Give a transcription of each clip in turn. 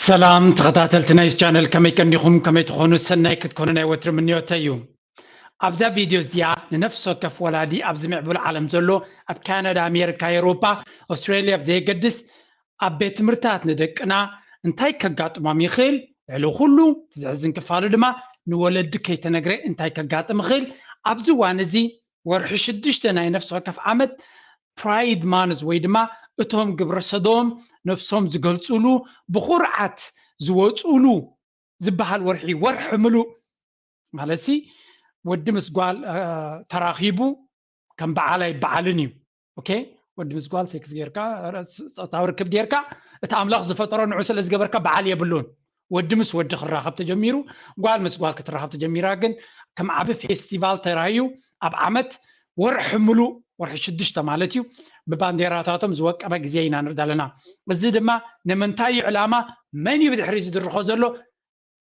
ሰላም ተኸታተልቲ ናይ ቻነል፣ ከመይ ቀኒኹም? ከመይ ትኾኑ? ሰናይ ክትኮኑ ናይ ወትሪ ምንዮተይ እዩ። ኣብዛ ቪድዮ እዚኣ ንነፍሲ ወከፍ ወላዲ ኣብዚ ምዕቡል ዓለም ዘሎ፣ ኣብ ካናዳ፣ ኣሜሪካ፣ ኤውሮጳ፣ ኣውስትራልያ ብዘየገድስ ኣብ ቤት ትምህርታት ንደቅና እንታይ ከጋጥሞም ይኽእል፣ ልዕሊ ኩሉ እቲ ዘሕዝን ክፋሉ ድማ ንወለዲ ከይተነግረ እንታይ ከጋጥም ይኽእል። ኣብዚ እዋን እዚ ወርሒ ሽዱሽተ ናይ ነፍሲ ወከፍ ዓመት ፕራይድ ማንዝ ወይ ድማ እቶም ግብረ ሰዶም ነብሶም ዝገልጹሉ ብኹርዓት ዝወጹሉ ዝበሃል ወርሒ፣ ወርሒ ምሉእ ማለት ሲ ወዲ ምስ ጓል ተራኺቡ ከም በዓል ኣይበዓልን እዩ። ኦኬ፣ ወዲ ምስ ጓል ሴክስ ጌርካ፣ ጾታዊ ርክብ ጌርካ፣ እቲ ኣምላኽ ዝፈጠሮ ንዑ ስለ ዝገበርካ በዓል የብሉን። ወዲ ምስ ወዲ ክራኸብ ተጀሚሩ፣ ጓል ምስ ጓል ክትራኸብ ተጀሚራ ግን ከም ዓቢ ፌስቲቫል ተራዩ ኣብ ዓመት ወርሒ ምሉእ፣ ወርሒ ሽዱሽተ ማለት እዩ፣ ብባንዴራታቶም ዝወቀበ ግዜ ኢና ንርኢ ኣለና። እዚ ድማ ንምንታይ እዩ ዕላማ፣ መን እዩ ብድሕሪ ዝድርኾ ዘሎ፣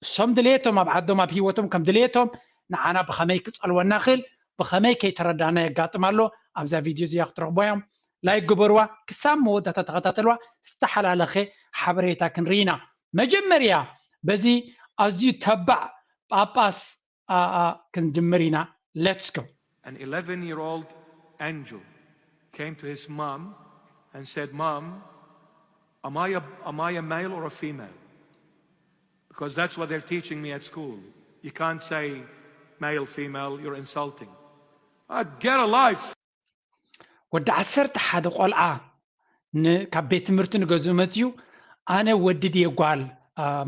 እሶም ድሌቶም ኣብ ዓዶም ኣብ ህይወቶም ከም ድሌቶም ንዓና ብኸመይ ክጸልወና ክእል፣ ብኸመይ ከይተረዳና የጋጥም ኣሎ። ኣብዛ ቪድዮ እዚኣ ክትረኽቦ እዮም። ላይክ ግበርዋ፣ ክሳብ መወዳእታ ተኸታተልዋ፣ ዝተሓላለኸ ሓበሬታ ክንርኢ ኢና። መጀመርያ በዚ ኣዝዩ ተባዕ ጳጳስ ክንጅምር ኢና። Let's go. An eleven year old angel came to his mom and said, Mom, am I a, am I a male or a female? Because that's what they're teaching me at school. You can't say male, female, you're insulting. I'd get a life. ወዲ ዓሰርተ ሓደ ቆልዓ ካብ ቤት ትምህርቲ ንገዝኡ መፅዩ፣ ኣነ ወዲ ድየ ጓል?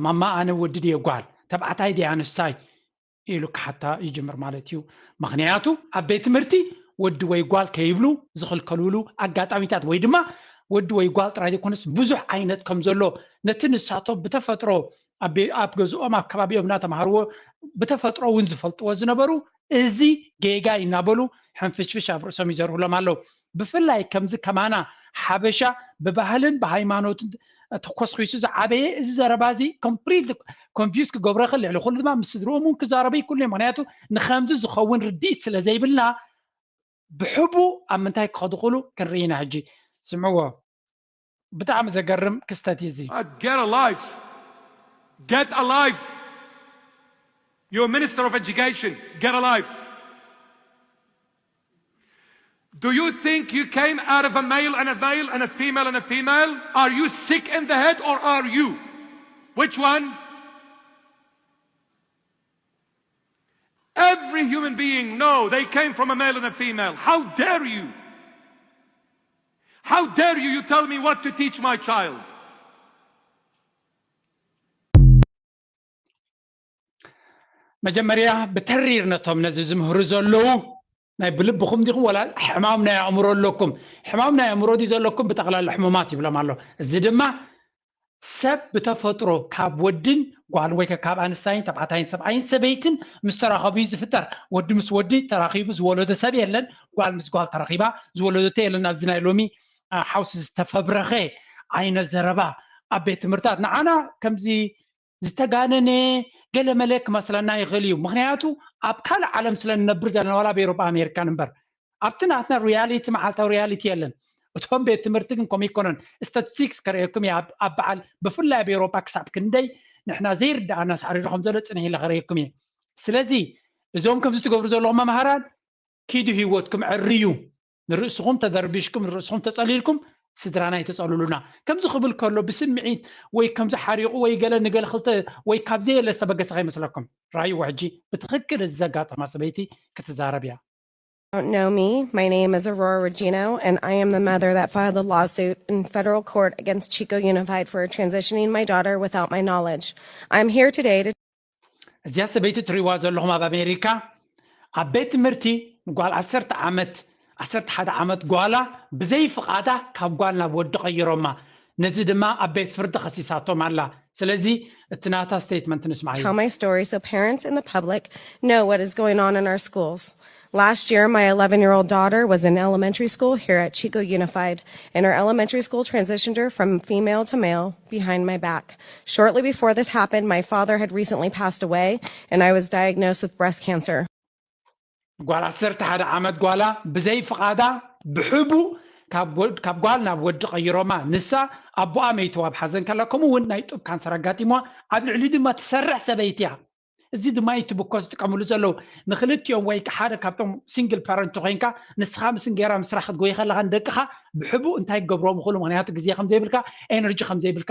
ማማ፣ ኣነ ወዲ ድየ ጓል? ተባዕታይ ድየ ኣንስታይ? ኢሉ ክሓታ ይጅምር ማለት እዩ። ምኽንያቱ ኣብ ቤት ትምህርቲ ወዲ ወይ ጓል ከይብሉ ዝኽልከልሉ ኣጋጣሚታት ወይ ድማ ወዲ ወይ ጓል ጥራይ ዘይኮነስ ብዙሕ ዓይነት ከም ዘሎ፣ ነቲ ንሳቶም ብተፈጥሮ ኣብ ገዝኦም ኣብ ከባቢኦም እናተምሃርዎ ብተፈጥሮ እውን ዝፈልጥዎ ዝነበሩ፣ እዚ ጌጋ እናበሉ ሕንፍሽፍሽ ኣብ ርእሶም ይዘርሁሎም ኣለዉ። ብፍላይ ከምዚ ከማና ሓበሻ ብባህልን ብሃይማኖትን ተኮስኪሱ ዝዓበየ እዚ ዘረባ እዚ ኮምፕሊት ኮንፊውዝ ክገብሮ ይኽእል። ልዕሊ ኩሉ ድማ ምስ ስድርኦም እውን ክዛረቡ ይክእሉ እዮም። ምክንያቱ ንከምዚ ዝኸውን ርድኢት ስለ ዘይብልና ብሕቡ ኣብ ምንታይ ክኸዱ ክእሉ ክንርኢ ኢና። ሕጂ ስምዕዎ፣ ብጣዕሚ ዘገርም ክስተት እዩ እዚ። Get a life. Get a life. You're a minister of education. Get a life. Do you think you came out of a male and a male and a female and a female? Are you sick in the head or are you? Which one? Every human being, no, they came from a male and a female. How dare you? How dare you? You tell me what to teach my child. መጀመርያ ብተሪር ነቶም ነዚ ዝምህሩ ዘለዉ ናይ ብልብኹም ዲኹም ወላ ሕማም ናይ ኣእምሮ ኣለኩም? ሕማም ናይ ኣእምሮ ድዩ ዘለኩም? ብጠቕላላ ሕሙማት ይብሎም ኣሎ። እዚ ድማ ሰብ ብተፈጥሮ ካብ ወድን ጓልን ወይ ከ ካብ ኣንስታይን ተባዕታይን ሰብኣይን ሰበይትን ምስ ተራኸቡ እዩ ዝፍጠር። ወዲ ምስ ወዲ ተራኺቡ ዝወለዶ ሰብ የለን፣ ጓል ምስ ጓል ተራኺባ ዝወለደቶ የለን። ኣብዚ ናይ ሎሚ ሓውሲ ዝተፈብረኸ ዓይነት ዘረባ ኣብ ቤት ትምህርታት ንዓና ከምዚ ዝተጋነነ ገለመለ ክመስለና ይኽእል እዩ። ምክንያቱ ኣብ ካልእ ዓለም ስለ ንነብር ዘለና፣ ዋላ ኣብ ኤሮጳ ኣሜሪካን እምበር፣ ኣብቲ ናትና ሪያሊቲ፣ መዓልታዊ ሪያሊቲ የለን። እቶም ቤት ትምህርቲ ግን ከምኡ ይኮነን። ስታቲስቲክስ ከርእየኩም እየ፣ ኣብ በዓል ብፍላይ ኣብ ኤሮጳ ክሳብ ክንደይ ንሕና ዘይርድኣና ሳዕሪሩ ከም ዘሎ ጽንሕ ኢለ ከርእየኩም እየ። ስለዚ እዞም ከምዚ ትገብሩ ዘለኹም መምሃራን ኪዱ ህይወትኩም ዕርዩ። ንርእስኹም ተደርቢሽኩም፣ ንርእስኹም ተጸሊልኩም ስድራና ይተጸልሉና። ከምዚ ክብል ከሎ ብስምዒት ወይ ከምዚ ሓሪቑ ወይ ገለ ንገለ ክልተ ወይ ካብ ዘየለ ዝተበገሰ ከይመስለኩም። ራእይዎ ሕጂ ብትኽክል እዚ ዘጋጠማ ሰበይቲ ክትዛረብ እያ። Don't know me. My name is Aurora Regino, and I am the mother that filed the lawsuit in federal court against Chico Unified for transitioning my daughter without my knowledge. I'm here today to እዚኣ ሰበይቲ ትሪእዋ ዘለኹም ኣብ ኣሜሪካ ኣብ ቤት ትምህርቲ ንጓል ዓሰርተ ዓመት ዓሰርተ ሓደ ዓመት ጓላ ብዘይ ፍቓዳ ካብ ጓል ናብ ወዲ ቀይሮማ። ነዚ ድማ ኣብ ቤት ፍርዲ ከሲሳቶም ኣላ። ስለዚ እቲ ናታ ስቴትመንት ንስማዓዮ። tell my story so parents and the public know what is going on in our schools. Last year, my eleven year old daughter was in elementary school here at Chico Unified, and her elementary school transitioned her from female to male behind my back. Shortly before this happened, my father had recently passed away, and I was diagnosed with breast cancer. ጓል ዓሰርተ ሓደ ዓመት ጓላ ብዘይ ፍቓዳ ብሕቡእ ካብ ጓል ናብ ወዲ ቀይሮማ። ንሳ ኣቦኣ መይትዋ ኣብ ሓዘን ከላ፣ ከምኡ እውን ናይ ጡብ ካንሰር ኣጋጢምዋ። ኣብ ልዕሊኡ ድማ ትሰርሕ ሰበይቲ እያ። እዚ ድማ እዩ እቲ ብኮ ዝጥቀምሉ ዘለዉ። ንክልቲኦም ወይ ሓደ ካብቶም ሲንግል ፓረንት ኮይንካ፣ ንስኻ ምስ እንጌራ ምስራሕ ክትጎይ ከለኻ፣ ንደቅኻ ብሕቡእ እንታይ ክገብርዎም ይኽእሉ? ምኽንያቱ ግዜ ከም ዘይብልካ፣ ኤነርጂ ከም ዘይብልካ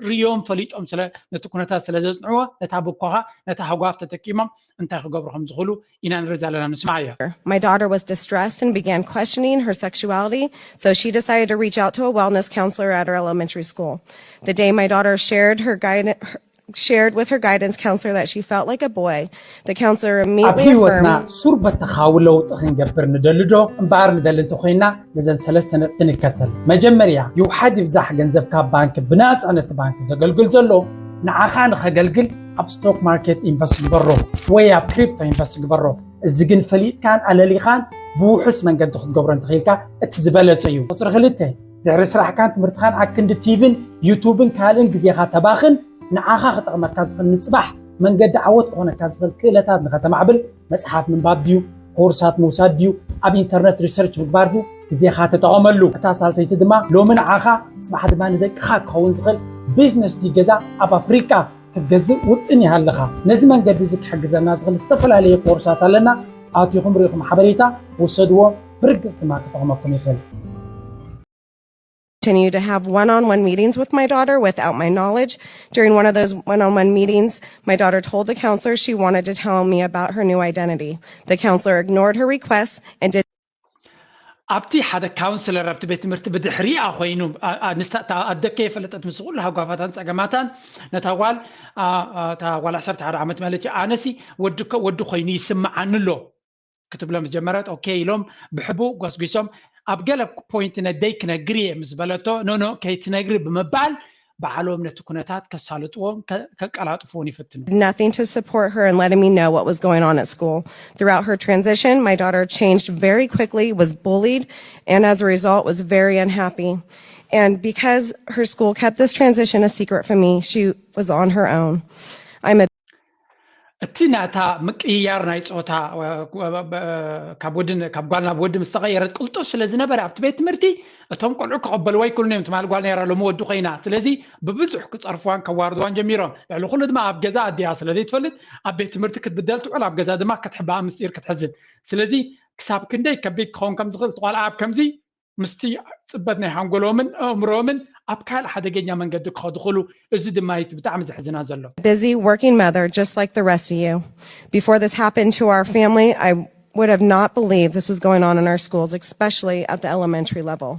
ርዮም ፈሊጦም ስለ ነቲ ኩነታት ስለ ዘጽንዕዎ፣ ነታ ብኮኻ ነታ ሃጓፍ ተጠቂሞም እንታይ ክገብሩ ከም ዝኽእሉ ኢና ንርኢ ዘለና። ንስማዓዮ። My daughter was distressed and began questioning her sexuality, so she decided to reach out to a wellness counselor at her elementary school. The day my daughter shared her guidance, shared with her guidance counselor that she felt like a boy. The counselor ኣብ immediately ህይወትና affirmed ሱር በተኻዊ ለውጢ ክንገብር ንደሊ ዶ? እምበኣር ንደሊ እንተኾይና፣ ነዘን ሰለስተ ነጥቢ ንከተል። መጀመርያ፣ ይውሓድ ይብዛሕ ገንዘብ ካብ ባንክ ብናጻ ነቲ ባንክ ዘገልግል ዘሎ፣ ንዓኻ ንኸገልግል ኣብ ስቶክ ማርኬት ኢንቨስት ግበሮ ወይ ኣብ ክሪፕቶ ኢንቨስት ግበሮ። እዚ ግን ፈሊጥካን ኣለሊኻን ብውሑስ መንገዲ ክትገብሮ እንተኽኢልካ እቲ ዝበለጸ እዩ። ቁጽሪ ክልተ፣ ድሕሪ ስራሕካን ትምህርትኻን ኣክንዲ ቲቪን ዩቱብን ካልእን ግዜኻ ተባኽን፣ ንዓኻ ክጠቕመካ ዝኽእል ንጽባሕ መንገዲ ዓወት ክኾነካ ዝኽእል ክእለታት ንኸተማዕብል መጽሓፍ ምንባብ ድዩ፣ ኮርሳት ምውሳድ ድዩ፣ ኣብ ኢንተርነት ሪሰርች ምግባር ድዩ፣ ግዜኻ ተጠቐመሉ። እታ ሳልሰይቲ ድማ ሎሚ ንዓኻ ጽባሕ ድማ ንደቅኻ ክኸውን ዝኽእል ቢዝነስ ድዩ ገዛ ኣብ ኣፍሪቃ ክትገዝእ ውጥን ይሃልኻ። ነዚ መንገዲ እዚ ክሕግዘና ዝኽእል ዝተፈላለየ ኮርሳት ኣለና። ኣቲኹም ርኢኹም ሓበሬታ ውሰድዎ፣ ብርግጽ ድማ ክጠቕመኩም ይኽእል። Continue to have one-on-one meetings with my daughter without my knowledge. During one of those one-on-one meetings, my daughter told the counselor she wanted to tell me about her new identity. The counselor ignored her request and did ኣብቲ ሓደ ካውንስለር ኣብቲ ቤት ትምህርቲ ብድሕሪኣ ኮይኑ፣ ንሳ ኣደከ የፈለጠት ምስ ኩሉ ሃጓፋታን ጸገማታን፣ ነታ ጓል፣ እታ ጓል ዓሰርተ ሓደ ዓመት ማለት እዩ፣ ኣነሲ ወዲ ኮይኑ ይስምዓኒ ኣሎ ክትብሎም ዝጀመረት። ኦኬ ኢሎም ብሕቡእ ጎስጒሶም፣ ኣብ ገለ ፖይንት ነደይ ክነግር እየ ምስ በለቶ፣ ኖኖ ከይትነግሪ ብምባል ባዕሎም ነቲ ኩነታት ከሳልጥዎን ከቀላጥፍዎን ይፍትኑ። Nothing to support her and letting me know what was going on at school. Throughout her transition, my daughter changed very quickly, was bullied, and as a result was very unhappy. And because her school kept this transition a secret from me, she was on her own. I'm a እቲ ናታ ምቅይያር ናይ ፆታ ካብ ወድን ካብ ጓል ናብ ወዲ ምስ ተቐየረት ቅልጡፍ ስለ ዝነበረ ኣብቲ ቤት ትምህርቲ እቶም ቆልዑ ክቐበልዋ ኣይክእሉን እዮም። ትማሊ ጓል ነይራ ሎሚ ወዲ ኮይና። ስለዚ ብብዙሕ ክፀርፍዋን ከዋርድዋን ጀሚሮም። ልዕሊ ኩሉ ድማ ኣብ ገዛ ኣዲኣ ስለ ዘይትፈልጥ ኣብ ቤት ትምህርቲ ክትብደል ትውዕል፣ ኣብ ገዛ ድማ ክትሕባኣ ምስጢር ክትሕዝን። ስለዚ ክሳብ ክንደይ ከቢድ ክኸውን ከም ዝኽእል እቲ ቆልዓ ኣብ ከምዚ ምስቲ ፅበት ናይ ሓንጎሎምን ኣእምሮምን ኣብ ካልእ ሓደገኛ መንገዲ ክኸዱ ክእሉ። እዚ ድማ እዩ ብጣዕሚ ዘሕዝና ዘሎ። Busy working mother just like the rest of you. Before this happened to our family, I would have not believed this was going on in our schools, especially at the elementary level.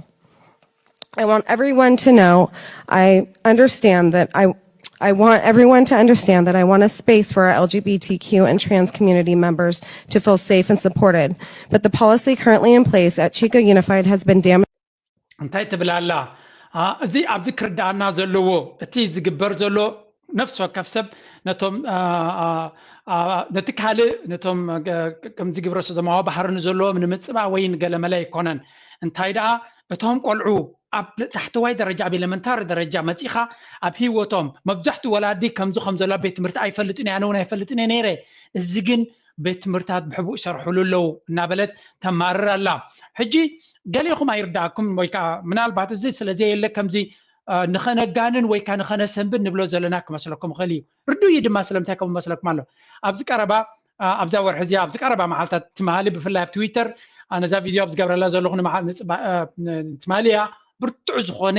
I want everyone to know I understand that I I want everyone to understand that I want a space for our L G B T Q and trans community members to feel safe and supported. But the policy currently in place at Chico Unified has been damaged. እንታይ ትብል ኣላ? እዚ ኣብዚ ክርዳኣና ዘለዎ እቲ ዝግበር ዘሎ ነፍሲ ወከፍ ሰብ ነቶም ነቲ ካልእ ነቶም ከምዚ ግብረ ሰዶማዊ ባህሪ ንዘለዎም ንምፅባእ ወይ ንገለመለ ኣይኮነን። እንታይ ደኣ እቶም ቆልዑ ኣብ ታሕተዋይ ደረጃ ኣብ ኤለመንታሪ ደረጃ መፂኻ ኣብ ህይወቶም መብዛሕትኡ ወላዲ ከምዚ ከም ዘሎ ቤት ትምህርቲ ኣይፈልጥን እየ፣ ኣነ እውን ኣይፈልጥን እየ ነይረ። እዚ ግን ቤት ትምህርታት ብሕቡእ ይሰርሕሉ ኣለዉ እናበለት ተማርር ኣላ። ሕጂ ገሊኹም ኣይርዳእኩም ወይ ከዓ ምናልባት እዚ ስለ ዘየለ ከምዚ ንኸነጋንን ወይ ከዓ ንኸነሰንብድ ንብሎ ዘለና ክመስለኩም ይኽእል እዩ። ርዱእ እዩ ድማ። ስለምንታይ ከምኡ መስለኩም ኣሎ? ኣብዚ ቀረባ ኣብዛ ወርሒ እዚኣ ኣብዚ ቀረባ መዓልታት ትማሊ ብፍላይ ኣብ ትዊተር ነዛ ቪድዮ ኣብ ዝገብረላ ዘለኹ ትማሊ እያ ብርቱዕ ዝኾነ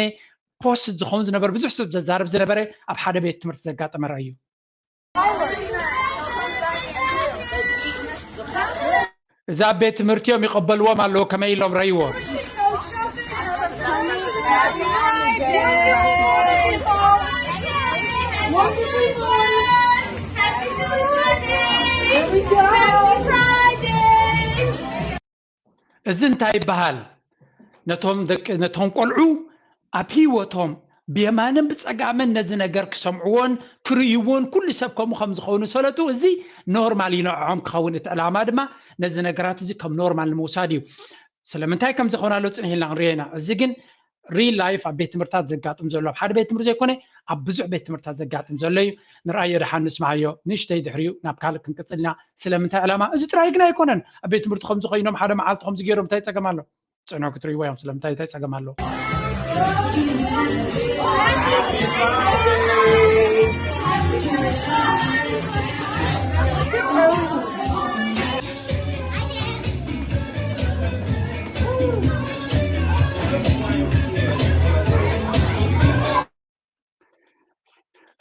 ፖስት ዝኸውን ዝነበረ ብዙሕ ሰብ ዘዛርብ ዝነበረ ኣብ ሓደ ቤት ትምህርቲ ዘጋጠመ ራእዩ። እዛ ቤት ትምህርቲኦም ይቐበልዎም ኣለዉ ከመይ ኢሎም ረይዎ። እዚ እንታይ ይበሃል? ነቶም ደቂ ነቶም ቆልዑ ኣብ ህይወቶም ብየማንን ብፀጋምን ነዚ ነገር ክሰምዕዎን ክርእይዎን ኩሉ ሰብ ከምኡ ከም ዝኸውን ዝፈለጡ፣ እዚ ኖርማል እዩ ንዕዖም ክኸውን። እቲ ዕላማ ድማ ነዚ ነገራት እዚ ከም ኖርማል ንምውሳድ እዩ። ስለምንታይ ከም ዝኾነ ኣሎ ፅንሕ ኢልና ክንሪኦ ኢና። እዚ ግን ሪል ላይፍ ኣብ ቤት ትምህርታት ዘጋጥም ዘሎ፣ ኣብ ሓደ ቤት ትምህርቲ ዘይኮነ ኣብ ብዙሕ ቤት ትምህርታት ዘጋጥም ዘሎ እዩ። ንርኣዮ ደሓን ንስምዓዮ፣ ንእሽተይ ድሕሪኡ ናብ ካልእ ክንቅፅል ኢና። ስለምንታይ ዕላማ እዚ ጥራይ ግን ኣይኮነን። ኣብ ቤት ትምህርቲ ከምዚ ኮይኖም ሓደ መዓልቲ ከምዚ ገይሮም እንታይ ፀገም ኣሎ? ጽዕኖ ክትርእይዎ እዮም። ስለምንታይ እንታይ ጸገም ኣለዎ?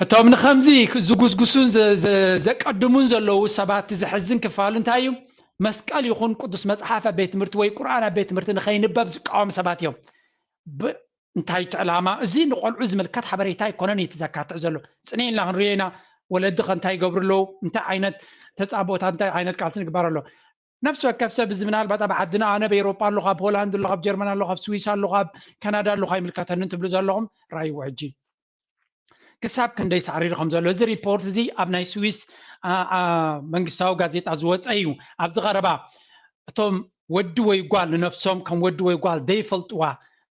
እቶም ንኸምዚ ዝጉስጉሱን ዘ- ዘ- ዘቀድሙን ዘለዉ ሰባት፣ ዘሕዝን ክፋሉ እንታይ እዩ? መስቀል ይኹን ቅዱስ መጽሓፍ ኣብ ቤት ትምህርቲ ወይ ቁርኣን ኣብ ቤት ትምህርቲ ንኸይንበብ ዝቃወሙ ሰባት እዮም። ብ- እንታይ እቲ ዕላማ? እዚ ንቆልዑ ዝምልከት ሓበሬታ ኣይኮነን እዩ ዘካትዕ ዘሎ። ጽን ኢልና ክንሪኦ ኢና። ወለዲ ከ እንታይ ይገብሩ ኣለዉ? እንታይ ዓይነት ተጻቦታት፣ እንታይ ዓይነት ቃልሲ ንግበር ኣሎ? ነፍሲ ወከፍ ሰብ እዚ ምናልባት ኣብ ዓድና፣ ኣነ ኣብ ኤውሮጳ ኣለኹ፣ ኣብ ሆላንድ ኣለኹ፣ ኣብ ጀርመን ኣለኹ፣ ኣብ ስዊስ ኣለኹ፣ ኣብ ካናዳ ኣለኹ ኣይምልከተንን ትብሉ ዘለኹም፣ ራይዎ ሕጂ። ክሳብ ክንደይ ሳዕሪሩ ከም ዘሎ፣ እዚ ሪፖርት እዚ ኣብ ናይ ስዊስ መንግስታዊ ጋዜጣ ዝወፀ እዩ። ኣብዚ ቀረባ እቶም ወዲ ወይ ጓል ንነፍሶም ከም ወዲ ወይ ጓል ዘይፈልጥዋ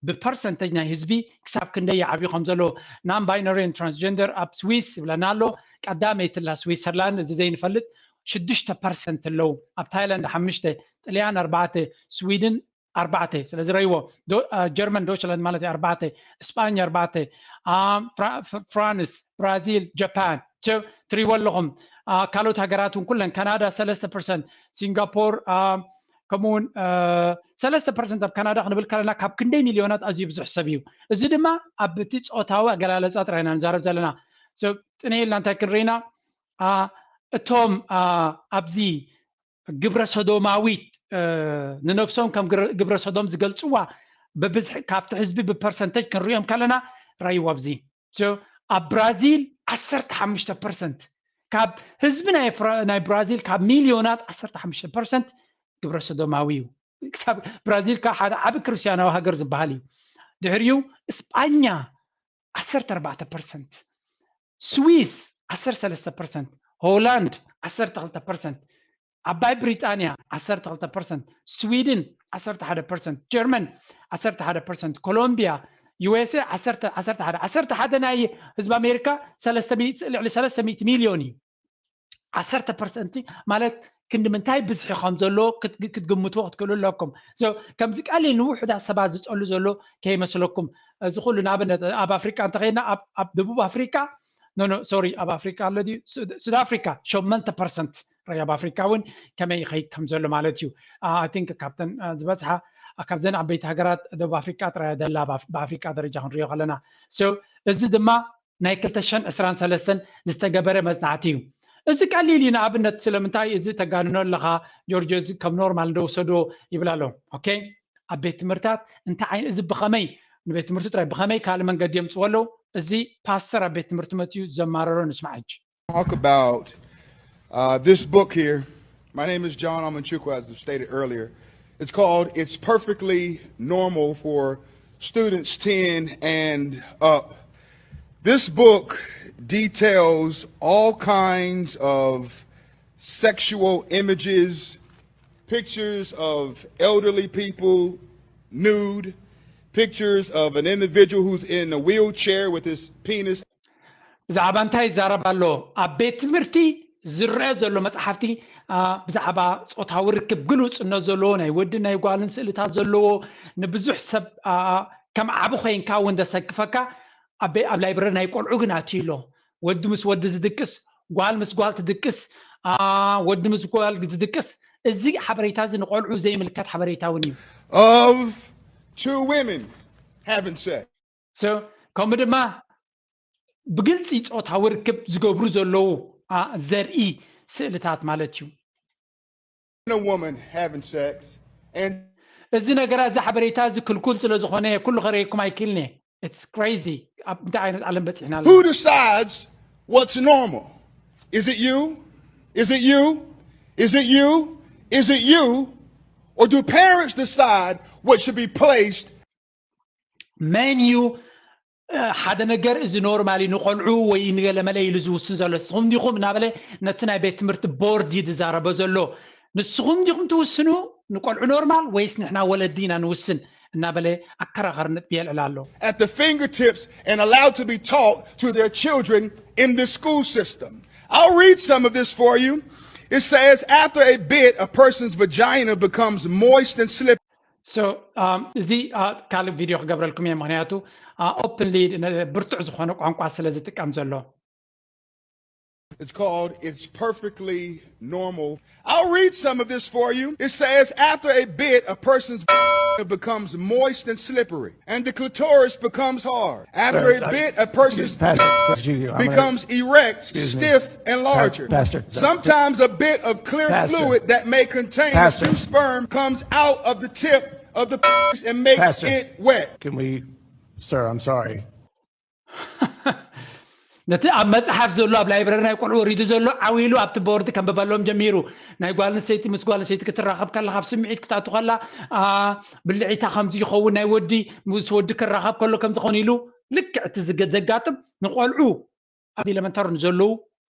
ብፐርሰንተጅ ናይ ህዝቢ ክሳብ ክንደይ ይዓብዩ ከም ዘሎ። Non-binary and transgender ኣብ ስዊስ ይብለና ኣሎ። ቀዳመይትላ ስዊሰርላንድ፣ እዚ ዘይንፈልጥ ሽዱሽተ ፐርሰንት ኣለዉ። ኣብ ታይላንድ ሓሙሽተ፣ ጥልያን ኣርባዕተ፣ ስዊድን ኣርባዕተ። ስለዚ ረይዎ፣ ጀርመን ዶችላንድ ማለት እዩ ኣርባዕተ፣ እስጳኛ ኣርባዕተ፣ ፍራንስ፣ ብራዚል፣ ጃፓን። ትሪዎ ኣለኹም። ካልኦት ሃገራት እውን ኩለን፣ ካናዳ ሰለስተ ፐርሰንት፣ ሲንጋፖር ከምኡ እውን ሰለስተ ፐርሰንት ኣብ ካናዳ ክንብል ከለና ካብ ክንደይ ሚልዮናት ኣዝዩ ብዙሕ ሰብ እዩ። እዚ ድማ ኣብ እቲ ፆታዊ ኣገላለፃ ጥራይ ኢና ንዛረብ ዘለና። ጽንሕ ኢልና እንታይ ክንርኢና፣ እቶም ኣብዚ ግብረ ሰዶማዊት ንነብሶም ከም ግብረ ሰዶም ዝገልፅዋ ብብዝሒ ካብቲ ህዝቢ ብፐርሰንተጅ ክንሪኦም ከለና ራይዎ ኣብዚ ኣብ ብራዚል ዓሰርተ ሓሙሽተ ፐርሰንት ካብ ህዝቢ ናይ ብራዚል ካብ ሚልዮናት ዓሰርተ ሓሙሽተ ፐርሰንት ግብረ ሰዶማዊ እዩ። ክሳብ ብራዚል ከዓ ሓደ ዓቢ ክርስትያናዊ ሃገር ዝበሃል እዩ። ድሕሪኡ እስጳኛ ዓሰርተ ኣርባዕተ ፐርሰንት፣ ስዊስ ዓሰርተ ሰለስተ ፐርሰንት፣ ሆላንድ ዓሰርተ ክልተ ፐርሰንት፣ ዓባይ ብሪጣንያ ዓሰርተ ክልተ ፐርሰንት፣ ስዊድን ዓሰርተ ሓደ ፐርሰንት፣ ጀርመን ዓሰርተ ሓደ ፐርሰንት፣ ኮሎምቢያ፣ ዩ ኤስ ኤ ዓሰርተ፣ ዓሰርተ ሓደ፣ ዓሰርተ ሓደ ናይ ህዝቢ ኣሜሪካ ሰለስተ ሚእቲ፣ ልዕሊ ሰለስተ ሚእቲ ሚልዮን እዩ። ዓሰርተ ፐርሰንት ማለት ክንዲ ምንታይ ብዝሒ ከም ዘሎ ክትግምትዎ ክትክእሉ ኣለኩም። ከምዚ ቀሊል ንውሑዳት ሰባት ዝፀሉ ዘሎ ከይመስለኩም። እዚ ኩሉ ንኣብነት ኣብ ኣፍሪቃ እንተኸይድና ኣብ ደቡብ ኣፍሪቃ ኖ ኖ ሶሪ ኣብ ኣፍሪካ ኣሎ ድዩ? ሱድ ኣፍሪካ ሸመንተ ፐርሰንት ራይ ኣብ ኣፍሪካ እውን ከመይ ይኸይድ ከም ዘሎ ማለት እዩ። ኣይ ቲንክ ካብተን ዝበዝሓ ካብዘን ዓበይቲ ሃገራት ደቡብ ኣፍሪካ ጥራይ ደላ ብኣፍሪካ ደረጃ ክንሪኦ ከለና። እዚ ድማ ናይ ክልተ ሽሕን ዕስራን ሰለስተን ዝተገበረ መፅናዕቲ እዩ። እዚ ቀሊል እዩ። ንኣብነት ስለምንታይ እዚ ተጋንኖ ኣለኻ ጆርጆ? እዚ ከም ኖርማል እንደወሰዶ ይብል ኣሎ። ኦኬ ኣብ ቤት ትምህርታት እንታይ ዓይነት እዚ ብኸመይ ንቤት ትምህርቲ ጥራይ ብኸመይ ካልእ መንገዲ የምፅዎ ኣለዉ? እዚ ፓስተር ኣብ ቤት ትምህርቲ መፅኡ ዘማረሮ ንስማዕ ሕጂ። Talk about uh, this book here. My name is John Amanchukwu, as I stated earlier. It's called It's Perfectly Normal for Students ten and Up. This book details all kinds of sexual images, pictures of elderly people nude, pictures of an individual who's in a wheelchair with his penis. ብዛዕባ እንታይ ይዛረብ ኣሎ? ኣብ ቤት ትምህርቲ ዝረአ ዘሎ መፅሓፍቲ ብዛዕባ ፆታዊ ርክብ ግሉፅነት ዘለዎ ናይ ወድን ናይ ጓልን ስእልታት ዘለዎ ንብዙሕ ሰብ ከም ዓቢ ኮይንካ እውን ዘሰክፈካ ኣብ ላይብረሪ ናይ ቆልዑ ግን ኣትዩ ኣሎ። ወዲ ምስ ወዲ ዝድቅስ፣ ጓል ምስ ጓል ትድቅስ፣ ወዲ ምስ ጓል ዝድቅስ፣ እዚ ሓበሬታ እዚ ንቆልዑ ዘይምልከት ሓበሬታ እውን እዩ። Of two women having sex. ከምኡ ድማ ብግልፂ ፆታዊ ርክብ ዝገብሩ ዘለዉ ዘርኢ ስእልታት ማለት እዩ። A woman having sex and እዚ ነገራት እዚ ሓበሬታ እዚ ክልኩል ስለ ዝኾነ ኩሉ ከርእየኩም ኣይክእልን እየ። It's crazy። ኣብ እንታይ ዓይነት ዓለም በፂሕና ኣለና? Who decides what's normal? Is it you? Is it you? Is it you? Is it you? Or do parents decide what should be placed? መን እዩ ሓደ ነገር እዚ ኖርማል እዩ ንቆልዑ ወይ ንገለመለ ኢሉ ዝውስን ዘሎ? ንስኹም ዲኹም እናበለ ነቲ ናይ ቤት ትምህርቲ ቦርድ እዩ ዝዛረቦ ዘሎ። ንስኹም ዲኹም ትውስኑ ንቆልዑ ኖርማል ወይስ ንሕና ወለዲ ኢና ንውስን እናበለ ኣከራኻሪ ነጥቢ የልዕል ኣሎ። At the fingertips and allowed to be taught to their children in this school system. I'll read some of this for you. It says, after a bit, a person's vagina becomes moist and slippery. So um, እዚ uh, ካልእ ቪድዮ ክገብረልኩም እየ፣ ምክንያቱ uh, openly ብርቱዕ ዝኾነ ቋንቋ ስለ ዝጥቀም ዘሎ። It's called It's Perfectly Normal. I'll read some of this for you. It says, after a bit, a person's becomes moist and slippery, and the clitoris becomes hard. After a bit, a person's becomes erect, stiff, and larger. Sometimes a bit of clear fluid that may contain a few sperm comes out of the tip of the penis and makes it wet. Can we, sir? I'm sorry. ነቲ ኣብ መጽሓፍ ዘሎ ኣብ ላይብረሪ ናይ ቆልዑ ወሪዱ ዘሎ ዓው ኢሉ ኣብቲ ቦርድ ከንብበሎም ጀሚሩ። ናይ ጓል ኣንስተይቲ ምስ ጓል ኣንስተይቲ ክትራኸብ ከላ ካብ ስምዒት ክትኣቱ ከላ ብልዒታ ከምዚ ይኸውን፣ ናይ ወዲ ምስ ወዲ ክራኸብ ከሎ ከምዚ ኸውን ኢሉ ልክዕ እቲ ዘጋጥም ንቆልዑ ኣብ ኢለመንታሪ ንዘለዉ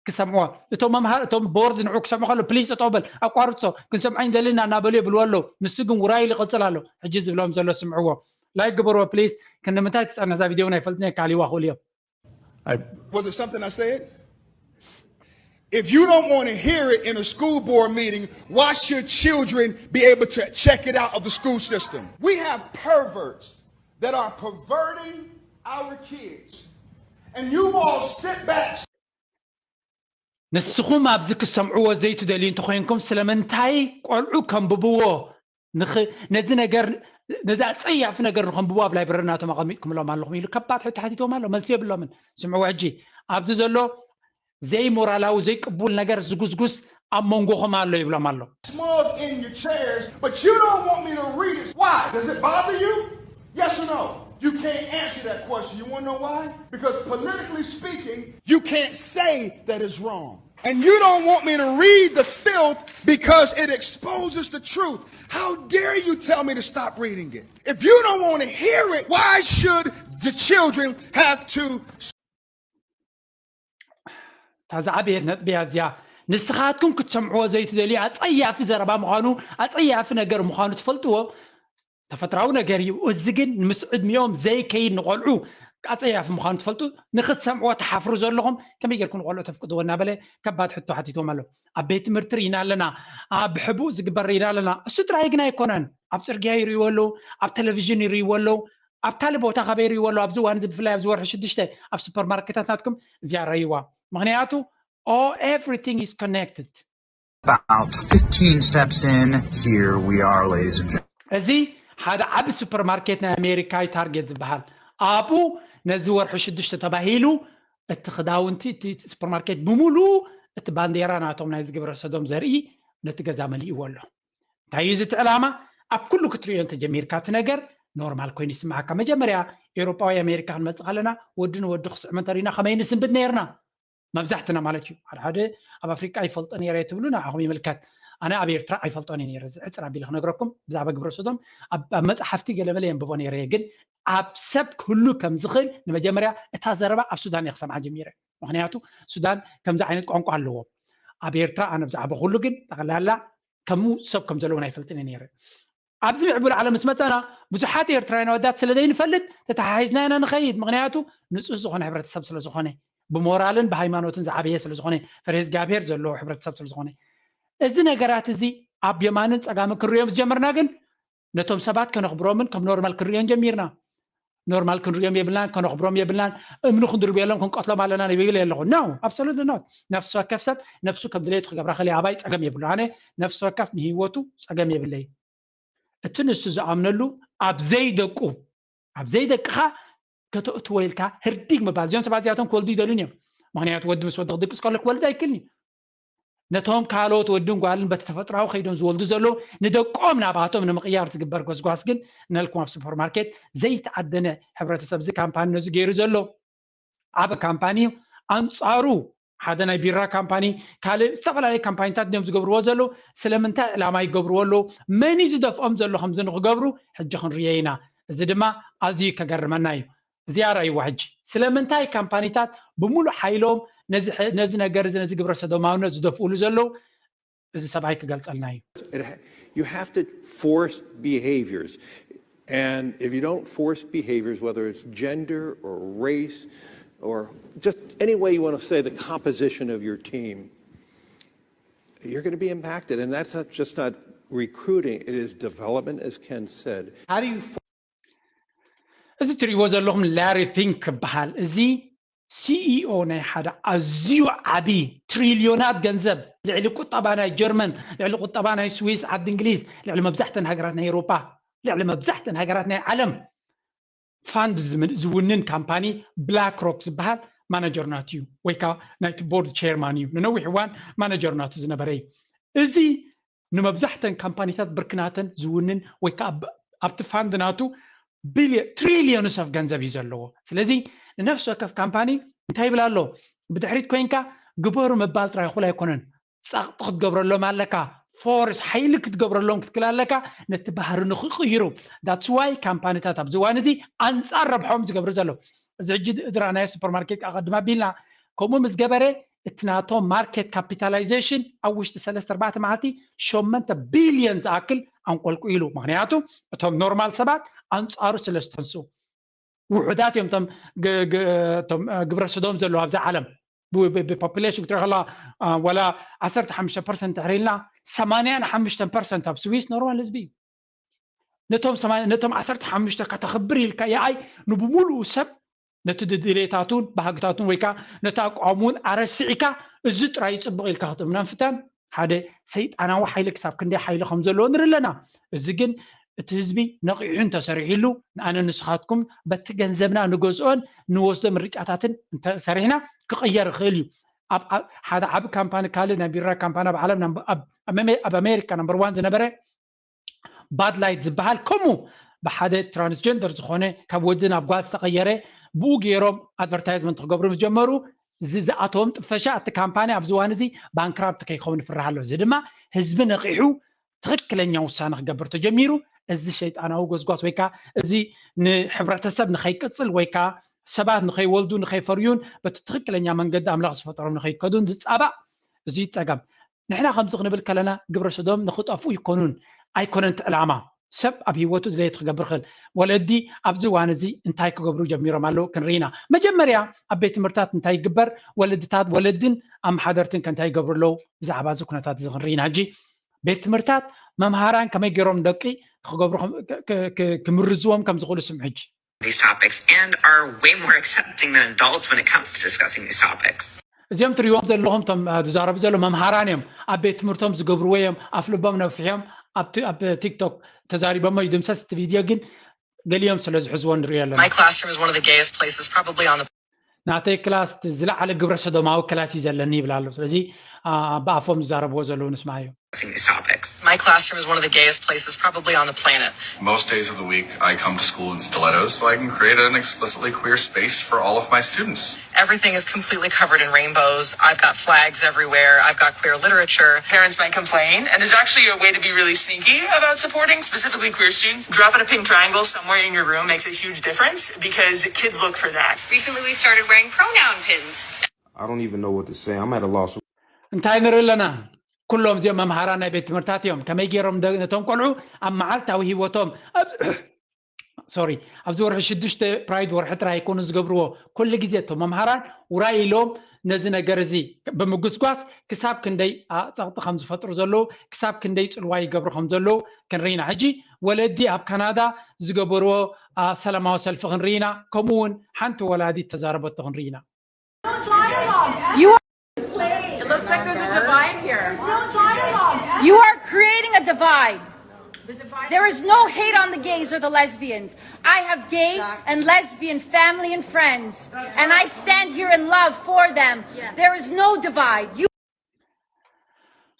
ክሰምዕዎ፣ እቶም መምሃር እቶም ቦርድ ንዑ ክሰምዑ ከሎ ፕሊስ ጠጠው በል ኣቋርጾ ክንሰምዖ እንደሊ ኢና እናበሉ የብልዎ ኣለዉ። ንሱ ግን ውራይ ኢሉ ይቕጽል ኣሎ። ሕጂ ዝብሎም ዘሎ ስምዕዎ። ላይክ ግበርዎ ፕሊስ። ክንምንታይ ትጸንሕ እዛ ቪድዮ እውን ኣይፈልጥን እየ፣ ክሃልይዋ ክእሉ እዮም። Was it something I said? If you don't want to hear it in a school board meeting, why should children be able to check it out of the school system? We have perverts that are perverting our kids. And you all sit back. ንስኹም ኣብዚ ክትሰምዕዎ ዘይትደልዩ እንተኾይንኩም ስለምንታይ ቆልዑ ከንብብዎ ነዚ ነገር ነዚ ኣፀያፊ ነገር ንኸንብብዎ ኣብ ላይብረሪ ናቶም ኣቐሚጥኩምሎም ኣለኹም ኢሉ ከባድ ሕቶ ሓቲትዎም ኣሎ። መልሲ የብሎምን። ስምዕዎ ሕጂ ኣብዚ ዘሎ ዘይሞራላዊ ዘይቅቡል ነገር ዝጉስጉስ ኣብ መንጎኹም ኣሎ ይብሎም ኣሎ። Smug in your chairs, but you don't want me to read it. Why? Does it bother you? Yes or no? You can't answer that question. You want to know why? Because politically speaking, you can't say that it's wrong. And you don't want me to read the filth because it exposes the truth. How dare you tell me to stop reading it? If you don't want to hear it, why should the children have to እታ ዝዓበየት ነጥቢ እያ እዚኣ። ንስኻትኩም ክትሰምዕዎ ዘይትደልዩ ኣጸያፊ ዘረባ ምዃኑ፣ ኣጸያፊ ነገር ምዃኑ ትፈልጥዎ ተፈጥራዊ ነገር እዩ። እዚ ግን ምስ ዕድሚኦም ዘይከይድ ንቆልዑ ኣጸያፊ ምዃኑ ትፈልጡ ንክትሰምዕዎ ትሓፍሩ ዘለኹም ከመይ ጌርኩም ንቆልዑ ተፍቅድዎ እናበለ ከባድ ሕቶ ሓቲትዎም ኣሎ። ኣብ ቤት ትምህርቲ ርኢና ኣለና፣ ኣብ ሕቡእ ዝግበር ርኢና ኣለና። እሱ ጥራይ ግን ኣይኮነን። ኣብ ጽርግያ ይርእይዎ ኣለዉ፣ ኣብ ቴሌቪዥን ይርእይዎ ኣለዉ፣ ኣብ ካልእ ቦታ ካበይ ይርእይዎ ኣለዉ። ኣብዚ እዋን እዚ ብፍላይ ኣብዚ ወርሒ ሽዱሽተ ኣብ ሱፐርማርኬታት ናትኩም እዚኣ ረእይዋ። ምኽንያቱ oh everything is connected. About fifteen steps in, here we are, ladies and gentlemen. እዚ ሓደ ዓቢ ሱፐርማርኬት ናይ ኣሜሪካ እዩ ታርጌት ዝበሃል። ኣብኡ ነዚ ወርሒ ሽዱሽተ ተባሂሉ እቲ ክዳውንቲ እቲ ሱፐርማርኬት ብምሉኡ እቲ ባንዴራ ናቶም ናይ ዝግብረ ሰዶም ዘርኢ ነቲ ገዛ መሊእዎ ኣሎ። እንታይ እዩ እዚ እቲ ዕላማ? ኣብ ኩሉ ክትርእዮ እንተጀሚርካ እቲ ነገር ኖርማል ኮይኑ ይስምዓካ። መጀመርያ ኤውሮጳዊ ኣሜሪካ ክንመጽእ ከለና ወዲ ንወዲ ክስዕሞ እንተሪእና ከመይ ንስንብድ ነይርና? መብዛሕትና ማለት እዩ። ሓደ ሓደ ኣብ ኣፍሪቃ ይፈልጦ ነይረ ትብሉ ንዓኹም ይምልከት። ኣነ ኣብ ኤርትራ ኣይፈልጦን እየ ነይረ። እዚ ሕጽር ኣቢለ ክነግረኩም ብዛዕባ ግብረ ሰዶም ኣብ ኣብ መጽሓፍቲ ገለመለ የንብቦ ነይረ እየ። ግን ኣብ ሰብ ክህሉ ከም ዝኽእል ንመጀመርያ እታ ዘረባ ኣብ ሱዳን እየ ክሰምዓ ጀሚረ። ምኽንያቱ ሱዳን ከምዚ ዓይነት ቋንቋ ኣለዎም። ኣብ ኤርትራ ኣነ ብዛዕባ ኩሉ ግን ጠቕላላ ከምኡ ሰብ ከም ዘለውን ኣይፈልጥን እየ ነይረ። ኣብዚ ምዕቡል ዓለም ምስ መፀና ብዙሓት ኤርትራውያን ኣወዳት ስለ ዘይንፈልጥ ተተሓሒዝና ኢና ንኸይድ። ምኽንያቱ ንፁህ ዝኾነ ሕብረተሰብ ስለ ዝኾነ ብሞራልን ብሃይማኖትን ዝዓበየ ስለ ዝኾነ ፈሪሃ እግዚኣብሔር ዘለዎ ሕብረተሰብ ስለ ዝኾነ እዚ ነገራት እዚ ኣብ የማንን ፀጋምን ክንሪኦም ዝጀመርና ግን ነቶም ሰባት ከነኽብሮምን ከም ኖርማል ክንሪኦን ጀሚርና። ኖርማል ክንሪኦም የብልናን ከነኽብሮም የብልናን። እምኒ ክንድርብየሎም ክንቀትሎም ኣለና ይብል ኣለኹ። No, absolutely not። ነፍሲ ወከፍ ሰብ ነፍሱ ከም ድሌቱ ክገብራ ከለ ኣባይ ፀገም የብሉ። ኣነ ነፍሲ ወከፍ ንህይወቱ ፀገም የብለይ። እቲ ንሱ ዝኣምነሉ ኣብ ዘይደቁ ኣብ ዘይደቅኻ ከተእትዎ ኢልካ ህርዲግ ምባል። እዚኦም ሰባት እዚኣቶም ክወልዱ ይደልዩን እዮም። ምኽንያቱ ወዲ ምስ ወዲ ክድቅስ ከሎ ክወልድ ኣይክልን እዩ። ነቶም ካልኦት ወድን ጓልን በቲ ተፈጥራዊ ከይዶም ዝወልዱ ዘለዉ ንደቆም ናባቶም ንምቕያር ዝግበር ጎስጓስ ግን ነልኩም ኣብ ሱፐርማርኬት ዘይተኣደነ ሕብረተሰብ እዚ ካምፓኒ ነዚ ገይሩ ዘሎ ዓበ ካምፓኒ እዩ። ኣንፃሩ ሓደ ናይ ቢራ ካምፓኒ ካልእ ዝተፈላለዩ ካምፓኒታት እዮም ዝገብርዎ ዘለዉ። ስለምንታይ ዕላማ ይገብርዎ ኣለዉ? መን እዩ ዝደፍኦም ዘሎ ከምዚ ንክገብሩ ሕጂ ክንርዮ ኢና። እዚ ድማ ኣዝዩ ከገርመና እዩ። እዚኣ ረእይዋ ሕጂ ስለምንታይ ካምፓኒታት ብምሉእ ሓይሎም ነዚ ነገር እዚ ነዚ ግብረ ሰዶማውነት ዝደፍኡሉ ዘለዉ እዚ ሰብኣይ ክገልፀልና እዩ። You have to force behaviors. And if you don't force behaviors, whether it's gender or race or just any way you want to say the composition of your team, you're going to be impacted. And that's not, just not recruiting, it is development, as Ken said. How do you እዚ ትርእይዎ ዘለኹም ላሪ ፊንክ ይበሃል። እዚ ሲኢኦ ናይ ሓደ ኣዝዩ ዓቢ ትሪልዮናት ገንዘብ፣ ልዕሊ ቁጠባ ናይ ጀርመን፣ ልዕሊ ቁጠባ ናይ ስዊስ፣ ዓዲ እንግሊዝ፣ ልዕሊ መብዛሕተን ሃገራት ናይ ኤውሮጳ፣ ልዕሊ መብዛሕተን ሃገራት ናይ ዓለም ፋንድ ዝውንን ካምፓኒ ብላክ ሮክ ዝበሃል ማናጀር ናቱ እዩ፣ ወይ ከዓ ናይቲ ቦርድ ቸርማን እዩ። ንነዊሕ እዋን ማናጀር ናቱ ዝነበረ እዩ። እዚ ንመብዛሕተን ካምፓኒታት ብርክናተን ዝውንን ወይ ከዓ ኣብቲ ፋንድ ናቱ ቢልዮን ትሪልዮንስ ኦፍ ገንዘብ እዩ ዘለዎ። ስለዚ ንነፍሲ ወከፍ ካምፓኒ እንታይ ይብል ኣሎ? ብድሕሪት ኮይንካ ግበሩ ምባል ጥራይ እኹል ኣይኮነን። ጸቕጢ ክትገብረሎም ኣለካ። ፎርስ ሓይሊ ክትገብረሎም ክትክል ኣለካ። ነቲ ባህሪ ንክቕይሩ that's why ካምፓኒታት ኣብዚ እዋን እዚ ኣንጻር ረብሖም ዝገብሩ ዘለዉ። እዚ ሕጂ ዝረኣናዮ ሱፐርማርኬት ኣቐድም ኣቢልና ከምኡ ምስ ገበረ እቲ ናቶም ማርኬት ካፒታላይዜሽን ኣብ ውሽጢ ሰለስተ ኣርባዕተ መዓልቲ ሸመንተ ቢልዮን ዝኣክል ኣንቆልቁ ኢሉ። ምክንያቱ እቶም ኖርማል ሰባት ኣንጻሩ ስለ ዝተንስኡ ውሑዳት እዮም እቶም ግብረ ሰዶም ዘለዉ ኣብዚ ዓለም። ብፖፕሌሽን ክትሪኦ ከላ ዋላ ዓሰርተ ሓሙሽተ ፐርሰንት ድሕሪ ኢልና ሰማንያን ሓሙሽተ ፐርሰንት ኣብ ስዊስ ኖርማል ህዝቢ እዩ። ነቶም ዓሰርተ ሓሙሽተ ከተኽብር ኢልካ የኣይ ንብሙሉኡ ሰብ ነቲ ድሌታቱን ባህግታቱን ወይ ከዓ ነቲ ኣቋሙን ኣረሲዕካ እዚ ጥራይ ይፅብቕ ኢልካ ክትእምኖ ፍተን። ሓደ ሰይጣናዊ ሓይሊ ክሳብ ክንደይ ሓይሊ ከም ዘለዎ ንርኢ ኣለና። እዚ ግን እቲ ህዝቢ ነቒሑ እንተሰሪሕሉ ንኣነ ንስኻትኩም በቲ ገንዘብና ንገዝኦን ንወስዶ ምርጫታትን እንተሰሪሕና ክቕየር ይኽእል እዩ። ሓደ ዓቢ ካምፓኒ ካልእ ናይ ቢራ ካምፓኒ ኣብ ዓለም ኣብ ኣሜሪካ ናምበር ዋን ዝነበረ ባድ ላይት ዝበሃል ከምኡ ብሓደ ትራንስጀንደር ዝኾነ ካብ ወዲ ናብ ጓል ዝተቐየረ ብኡ ገይሮም ኣድቨርታይዝመንት ክገብሩ ምስ ጀመሩ ዝኣተዎም ጥፈሻ እቲ ካምፓኒ ኣብዚ እዋን እዚ ባንክራፕት ከይኸውን ይፍርህ ኣሎ። እዚ ድማ ህዝቢ ነቒሑ ትኽክለኛ ውሳነ ክገብር ተጀሚሩ እዚ ሸይጣናዊ ጎስጓስ ወይ ከዓ እዚ ንሕብረተሰብ ንኸይቅፅል ወይ ከዓ ሰባት ንኸይወልዱ ንኸይፈርዩን በቲ ትኽክለኛ መንገዲ ኣምላኽ ዝፈጠሮም ንኸይከዱን ዝፃባእ እዚ ጸገም ንሕና ከምዚ ክንብል ከለና ግብረ ሰዶም ንኽጠፍኡ ይኮኑን ኣይኮነን እቲ ዕላማ። ሰብ ኣብ ህይወቱ ድሌት ክገብር ክእል ወለዲ ኣብዚ እዋን እዚ እንታይ ክገብሩ ጀሚሮም ኣለዉ ክንርኢና። መጀመርያ ኣብ ቤት ትምህርታት እንታይ ይግበር ወለድታት ወለድን ኣመሓደርትን ከ እንታይ ይገብሩ ኣለዉ ብዛዕባ እዚ ኩነታት እዚ ክንርኢና። ሕጂ ቤት ትምህርታት መምሃራን ከመይ ገይሮም ደቂ ክገብሩ ክምርዝዎም ከም ዝኽእሉ ስምዑ። ሕጂ these topics and are way more accepting than adults when it comes to discussing these topics. እዚኦም ትሪእዎም ዘለኹም ቶም ዝዛረቡ ዘሎ መምሃራን እዮም። ኣብ ቤት ትምህርቶም ዝገብርዎ እዮም። ኣፍ ልቦም ነፍሕዮም ኣብ ቲክቶክ ተዛሪቦሞ ይድምሰስ እቲ ቪድዮ ግን ገሊኦም ስለ ዝሕዝዎ ንሪኦ ኣለና። My classroom is one of the gayest places probably on the ናተይ ክላስ ዝለዓለ ግብረ ሰዶማዊ ክላስ እዩ ዘለኒ ይብል ኣሎ። ስለዚ ብኣፎም ዝዛረብዎ ዘለዉ ንስማዮ። discussing these topics. My classroom is one of the gayest places probably on the planet. Most days of the week, I come to school in stilettos so I can create an explicitly queer space for all of my students. Everything is completely covered in rainbows. I've got flags everywhere. I've got queer literature. Parents might complain, and there's actually a way to be really sneaky about supporting specifically queer students. Dropping a pink triangle somewhere in your room makes a huge difference because kids look for that. Recently, we started wearing pronoun pins. I don't even know what to say. I'm at a loss. እንታይ ንርኢ ኣለና? ኩሎም እዚኦም መምሃራን ናይ ቤት ትምህርታት እዮም። ከመይ ገይሮም ነቶም ቆልዑ ኣብ መዓልታዊ ህይወቶም ሶሪ ኣብዚ ወርሒ ሽዱሽተ ፕራይድ ወርሒ ጥራይ ኣይኮኑ ዝገብርዎ። ኩሉ ግዜ እቶም መምሃራን ውራይ ኢሎም ነዚ ነገር እዚ ብምጉስጓስ ክሳብ ክንደይ ጸቕጢ ከም ዝፈጥሩ ዘለዉ ክሳብ ክንደይ ጽልዋ ይገብሩ ከም ዘለዉ ክንርኢና። ሕጂ ወለዲ ኣብ ካናዳ ዝገበርዎ ሰላማዊ ሰልፊ ክንርኢና፣ ከምኡ እውን ሓንቲ ወላዲት ተዛረበቶ ክንርኢና። You are, it looks like there's a divide here. You are creating a divide. There is no hate on the gays or the lesbians. I have gay and lesbian family and friends, and I stand here in love for them. There is no divide. You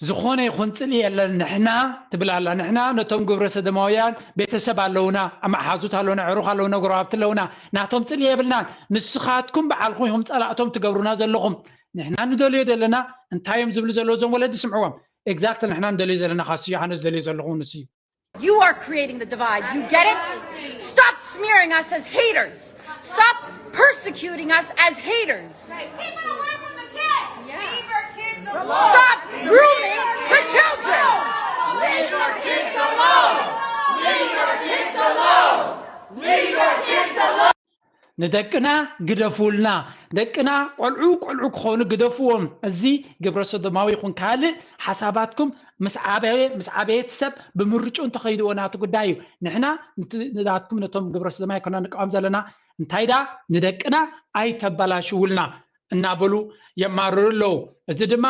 ዝኾነ ይኹን ጽልኢ የለን። ንሕና ትብል ኣላ፣ ንሕና ነቶም ግብረ ሰደማውያን ቤተሰብ ኣለውና፣ ኣመሓዙት ኣለውና፣ ዕሩኽ ኣለውና፣ ጎረባብቲ ኣለውና፣ ናቶም ጽልኢ የብልናን። ንስኻትኩም በዓልኹም ኢኹም ጸላእቶም ትገብሩና ዘለኹም። ንሕና ንደልዮ ዘለና እንታይ እዮም ዝብሉ ዘለዉ እዞም ወለዲ ስምዕዎም። ኤግዛክትሊ ንሕና ንደልዮ ዘለና ካሱ ዮሃንስ ዝደልዮ ዘለኹም ንሱ እዩ። You are creating the divide. You get it? Stop smearing us as haters. Stop persecuting us as haters. Keep it away from the kids. Leave our kids alone. Stop grooming her children. Leave our kids alone. Leave our kids alone. Leave our kids alone. ንደቅና ግደፉልና። ደቅና ቆልዑ ቆልዑ ክኾኑ ግደፍዎም። እዚ ግብረ ሰዶማዊ ይኹን ካልእ ሓሳባትኩም ምስ ዓበየ ምስ ዓበየት ሰብ ብምርጭኡ እንተኸይድዎ ናቲ ጉዳይ እዩ። ንሕና ንዳትኩም ነቶም ግብረ ሰዶማዊ ኮና ንቃወም ዘለና እንታይ ዳ ንደቅና ኣይተበላሽውልና እናበሉ የማርሩ ኣለዉ። እዚ ድማ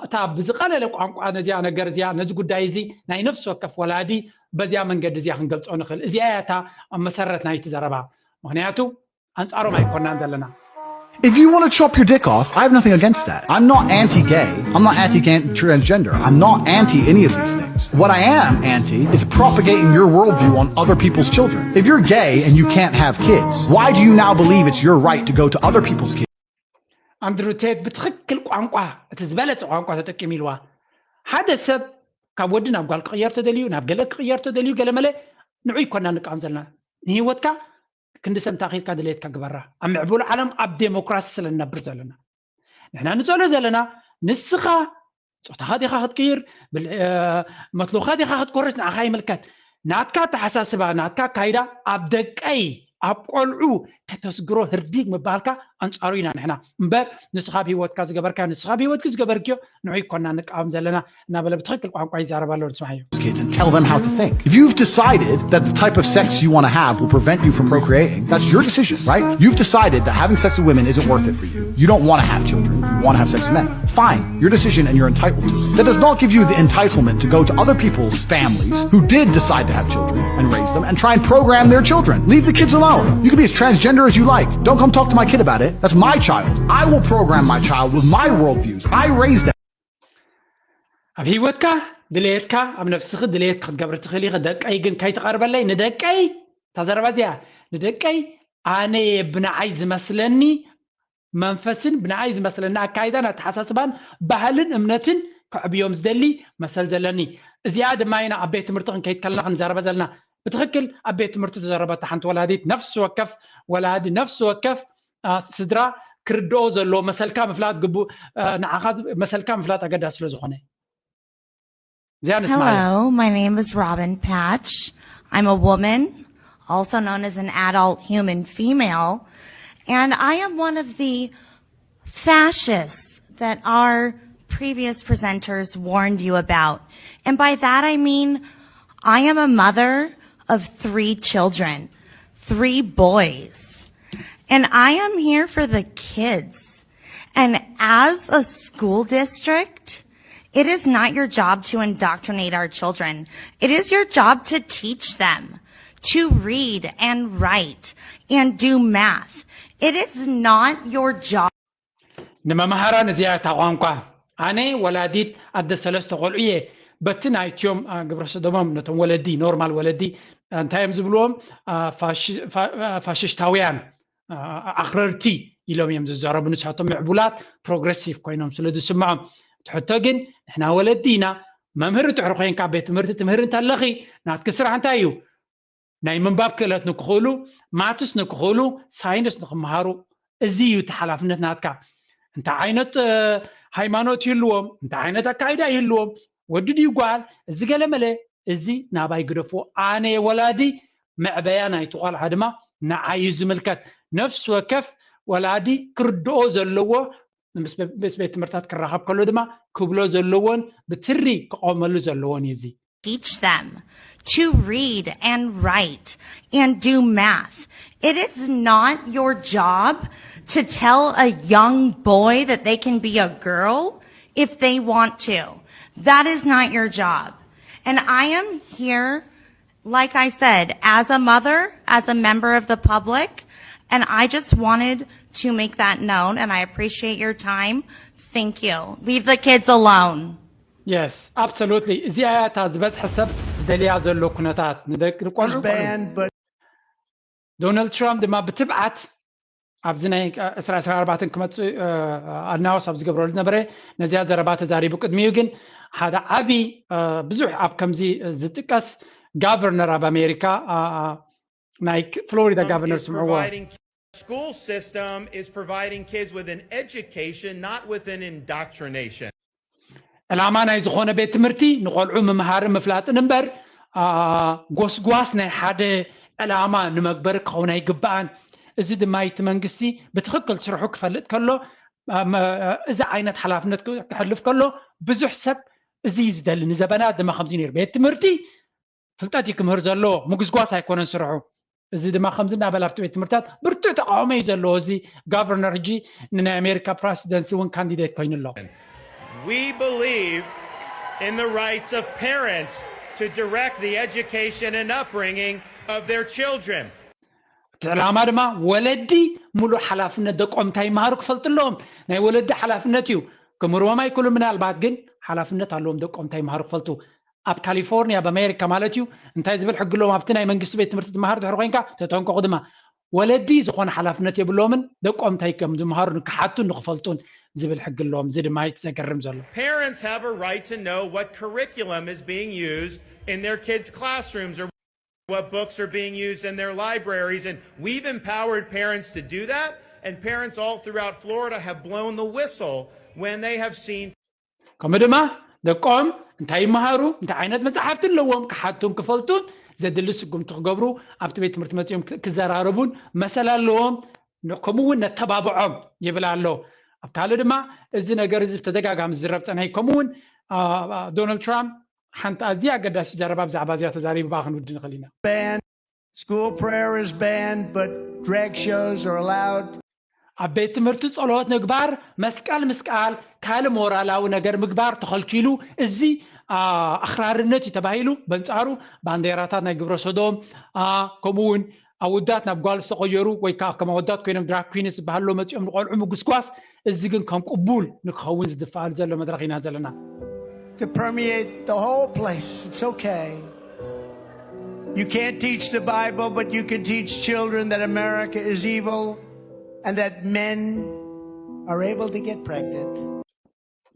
እታ ብዝቐለለ ቋንቋ ነዚኣ ነገር እዚኣ ነዚ ጉዳይ እዚ ናይ ነፍሲ ወከፍ ወላዲ በዚኣ መንገዲ እዚኣ ክንገልጾ ንኽእል። እዚኣ እያ እታ መሰረት ናይቲ ዘረባ። ምኽንያቱ ኣንጻሮም ኣይኮናን ዘለና። If you want to chop your dick off, I have nothing against that. I'm not anti gay. I'm not anti transgender. I'm not anti any of these things. What I am anti is propagating your worldview on other people's children. If you're gay and you can't have kids, why do you now believe it's your right to go to other people's kids? ኣንድሩ ቴድ ብትኽክል ቋንቋ እቲ ዝበለጸ ቋንቋ ተጠቂሙ ኢልዋ። ሓደ ሰብ ካብ ወዲ ናብ ጓል ክቕየር ተደልዩ ናብ ገለ ክቕየር ተደልዩ ገለ መለ ንዑ ይኮና ንቃወም ዘለና። ንህይወትካ ክንዲ ሰብ እንታኺድካ ድሌትካ ግበራ። ኣብ ምዕቡል ዓለም ኣብ ዴሞክራሲ ስለ ንነብር ዘለና ንሕና ንጸሎ ዘለና ንስኻ ጾታኻ ዲኻ ክትቅይር መትሎኻ ዲኻ ክትኮርስ ንዓኻ ይምልከት። ናትካ ኣተሓሳስባ ናትካ ኣካይዳ ኣብ ደቀይ ኣብ ቆልዑ ከተስግሮ ህርዲግ ምባልካ ኣንጻሩ ኢና ንሕና እምበር ንስኻ ኣብ ህይወትካ ዝገበርካዮ ንስኻ ኣብ ህይወትኪ ዝገበርክዮ ንዑ ይኮና ንቃወም ዘለና እናበለ ብትኽክል ቋንቋ ይዛረብ ኣሎ ንስማዮ። Kids and tell them how to think. If you've decided that the type of sex you want to have will prevent you from procreating, that's your decision, right? You've decided that having sex with women isn't worth it for you. You don't want to have children. You want to have sex with men. Fine. Your decision and you're entitled to it. That does not give you the entitlement to go to other people's families who did decide to have children and raise them and try and program their children. Leave the kids alone. You can be as transgender as you like. Don't come talk to my kid about it. That's my child. I will program my child with my worldviews. I raised them. ኣብ ህይወትካ ድሌትካ ኣብ ነፍስኺ ድሌት ክትገብሪ ትኽእል ኢኺ። ደቀይ ግን ከይትቐርበለይ ንደቀይ እታ ዘረባ እዚኣ ንደቀይ ኣነ ብንዓይ ዝመስለኒ መንፈስን ብንዓይ ዝመስለኒ ኣካይዳን ኣተሓሳስባን ባህልን እምነትን ከዕብዮም ዝደሊ መሰል ዘለኒ። እዚኣ ድማ ኢና ኣብ ቤት ትምህርቲ ክንከይድ ከለና ክንዛረበ ዘለና። ብትኽክል ኣብ ቤት ትምህርቲ ተዘረበታ ሓንቲ ወላዲት ነፍሲ ወከፍ ወላዲ ነፍሲ ወከፍ ስድራ ክርድኦ ዘለዎ መሰልካ ምፍላጥ ግቡ ንዓኻ መሰልካ ምፍላጥ ኣገዳሲ ስለ ዝኾነ እዚኣ ንስማያ። Hello, my name is Robin Patch. I'm a woman, also known as an adult human female, and I am one of the fascists that our previous presenters warned you about. And by that I mean I am a mother of three children, three boys. And I am here for the kids. And as a school district, it is not your job to indoctrinate our children. It is your job to teach them to read and write and do math. It is not your job. ንመምሃራን እዚኣ እታ ቋንቋ ኣነ ወላዲት ኣደ ሰለስተ ቆልዑ እየ። በቲ ናይትዮም ግብረ ሰዶሞም ነቶም ወለዲ ኖርማል ወለዲ እንታይ እዮም ዝብልዎም ፋሽስታውያን ኣኽረርቲ ኢሎም እዮም ዝዛረቡ። ንሳቶም ምዕቡላት ፕሮግረሲቭ ኮይኖም ስለ ዝስምዖም። ትሕቶ ግን ንሕና ወለዲ ኢና። መምህር ድሕሪ ኮይንካ ቤት ትምህርቲ ትምህሪ እንተለኺ ናትኪ ስራሕ እንታይ እዩ? ናይ ምንባብ ክእለት ንክኽእሉ ማትስ ንክኽእሉ ሳይንስ ንክመሃሩ እዚ እዩ እቲ ሓላፍነት ናትካ። እንታይ ዓይነት ሃይማኖት ይህልዎም እንታይ ዓይነት ኣካይዳ ይህልዎም ወዲ ድዩ ጓል እዚ ገለ መለ እዚ ናባይ ግደፍዎ ኣነ ወላዲ መዕበያ ናይቲ ቆልዓ ድማ ንዓይ እዩ ዝምልከት። ነፍሲ ወከፍ ወላዲ ክርድኦ ዘለዎ ምስ ቤት ትምህርታት ክራኸብ ከሎ ድማ ክብሎ ዘለዎን ብትሪ ክቆመሉ ዘለዎን እዩ እዚ። Teach them to read and write and do math. It is not your job to tell a young boy that they can be a girl if they want to. That is not your job. And I am here, like I said, as a mother, as a member of the public, and I just wanted to make that known, and I appreciate your time. Thank you. Leave the kids alone. Yes, absolutely. እዚኣ እያ እታ ዝበዝሐ ሰብ ዝደልያ ዘሎ ኩነታት ንደቂ ቆልዑ ዶናልድ ትራምፕ ድማ ብትብዓት ኣብዚ ናይ ዕስራ ዕስራ ኣርባዕተን ክመፅእ ኣናውስ ኣብ ዝገብረሉ ዝነበረ ነዚኣ ዘረባ ተዛሪቡ። ቅድሚኡ ግን ሓደ ዓብዪ ብዙሕ ኣብ ከምዚ ዝጥቀስ ጋቨርነር ኣብ ኣሜሪካ ናይ ፍሎሪዳ ጋቨርነር ስምዕዎ። School system is providing kids with an education, not with an indoctrination. ዕላማ ናይ ዝኾነ ቤት ትምህርቲ ንቆልዑ ምምሃርን ምፍላጥን እምበር ጎስጓስ ናይ ሓደ ዕላማ ንመግበሪ ክኸውን ኣይግባኣን። እዚ ድማ እቲ መንግስቲ ብትኽክል ስርሑ ክፈልጥ ከሎ፣ እዚ ዓይነት ሓላፍነት ክሕልፍ ከሎ፣ ብዙሕ ሰብ እዚ እዩ ዝደሊ። ንዘበናት ድማ ከምዚ ነይሩ። ቤት ትምህርቲ ፍልጠት እዩ ክምህር ዘለዎ፣ ምጉስጓስ ኣይኮነን ስርሑ። እዚ ድማ ከምዚ እናበለ ኣብቲ ቤት ትምህርታት ብርቱዕ ተቃውሞ እዩ ዘለዎ። እዚ ጋቨርነር ሕጂ ንናይ ኣሜሪካ ፕረሲደንሲ እውን ካንዲዴት ኮይኑ ኣሎ። We believe in the rights of parents to direct the education and upbringing of their children. እቲ ዕላማ ድማ ወለዲ ሙሉእ ሓላፍነት ደቆም እንታይ ይመሃሩ ክፈልጡ ኣለዎም። ናይ ወለዲ ሓላፍነት እዩ። ክምህርዎም ኣይክእሉ ምናልባት፣ ግን ሓላፍነት ኣለዎም ደቆም እንታይ ይመሃሩ ክፈልጡ። ኣብ ካሊፎርኒያ፣ ኣብ ኣሜሪካ ማለት እዩ። እንታይ ዝብል ሕጊ ኣለዎም? ኣብቲ ናይ መንግስቲ ቤት ትምህርቲ ትመሃር ድሕሪ ኮይንካ፣ ተጠንቀቑ ድማ፣ ወለዲ ዝኾነ ሓላፍነት የብሎምን ደቆም እንታይ ከም ዝመሃሩ ንክሓቱን ንክፈልጡን ዝብል ሕጊ ኣለዎም። እዚ ድማ እዩ ዘገርም ዘሎ። Parents have a right to know what curriculum is being used in their kids' classrooms or what books are being used in their libraries. And we've empowered parents to do that. And parents all throughout Florida have blown the whistle when they have seen ከምኡ ድማ ደቆም እንታይ ይመሃሩ፣ እንታይ ዓይነት መጽሓፍቲ ኣለዎም ክሓቱን ክፈልጡን ዘድሊ ስጉምቲ ክገብሩ ኣብቲ ቤት ትምህርቲ መጺኦም ክዘራረቡን መሰል ኣለዎም። ከምኡ እውን ነተባብዖም ይብል ኣሎ። ኣብ ካልእ ድማ እዚ ነገር እዚ ብተደጋጋሚ ዝዝረብ ጸንሐ። ከምኡ እውን ዶናልድ ትራምፕ ሓንቲ ኣዝያ ኣገዳሲ ዘረባ ብዛዕባ እዚኣ ተዛሪቡ፣ ብኣ ክንውዲ ንኽእል ኢና። School prayer is banned, but drag shows are allowed. ኣብ ቤት ትምህርቲ ጸሎት ምግባር፣ መስቀል ምስቃል፣ ካልእ ሞራላዊ ነገር ምግባር ተኸልኪሉ፣ እዚ ኣኽራርነት እዩ ተባሂሉ። በንጻሩ ባንዴራታት ናይ ግብረ ሰዶም፣ ከምኡ እውን ኣወዳት ናብ ጓል ዝተቐየሩ ወይ ከዓ ከም ኣወዳት ኮይኖም ድራግ ኩዊንስ ዝበሃሉ መጺኦም ንቆልዑ ምጉስጓስ፣ እዚ ግን ከም ቅቡል ንክኸውን ዝድፈኣሉ ዘሎ መድረኽ ኢና ዘለና። To permeate the whole place. It's okay. You can't teach the Bible, but you can teach children that America is evil and that men are able to get pregnant.